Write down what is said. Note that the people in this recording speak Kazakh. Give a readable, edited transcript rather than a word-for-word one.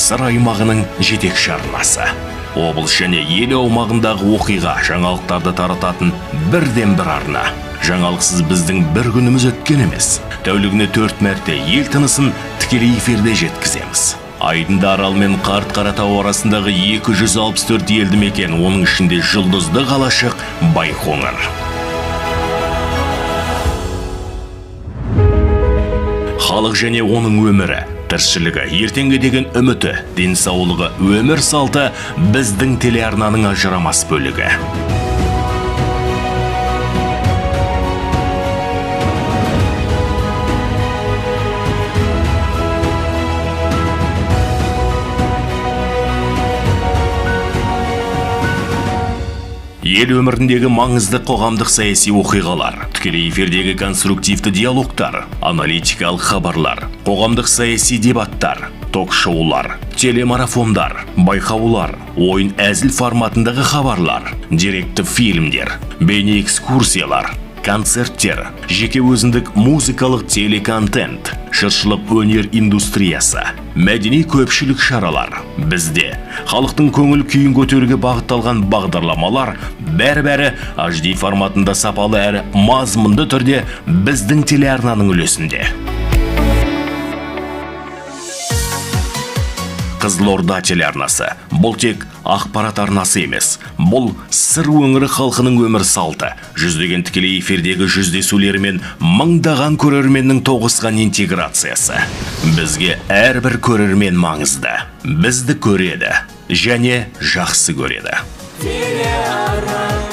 Сыр аймағының жетекші арнасы. Облыс және ел аумағындағы оқиға, жаңалықтарды тарататын бірден бір арна. Жаңалықсыз біздің бір күніміз өткен емес. Тәулігіне 4 мәрте ел тынысын тікелей эфирде жеткіземіз. Айдынды Арал мен Қарт Қаратау арасындағы 264 елді мекен, оның ішінде жұлдызды қалашық Байқоңыр. Халық және оның өмірі, тіршілігі, ертеңге деген үміті, денсаулығы, өмір салты біздің телеарнаның ажырамас бөлігі. Ел өміріндегі маңызды қоғамдық саяси оқиғалар, тікелей эфирдегі конструктивті диалогтар, аналитикалық хабарлар, қоғамдық саяси дебаттар, ток-шоулар, телемарафондар, байқаулар, ойын әзіл форматындағы хабарлар, деректі фильмдер, бейне экскурсиялар, концерттер, жеке өзіндік музыкалық телеконтент, жыршылық өнер индустриясы, мәдени көпшілік шаралар. Бізде халықтың көңіл күйін көтеруге бағытталған бағдарламалар бәрі-бәрі HD форматында сапалы әрі мазмұнды түрде біздің телеарнаның үлесінде. Қызылорда телеарнасы. Бұл тек ақпарат арнасы емес. Бұл Сыр өңірі халқының өмір салты. Жүздеген тікелей эфирдегі жүздесулері мен мыңдаған көрерменнің тоғысқан интеграциясы. Бізге әрбір көрермен маңызды. Бізді көреді және жақсы көреді. Телеарна.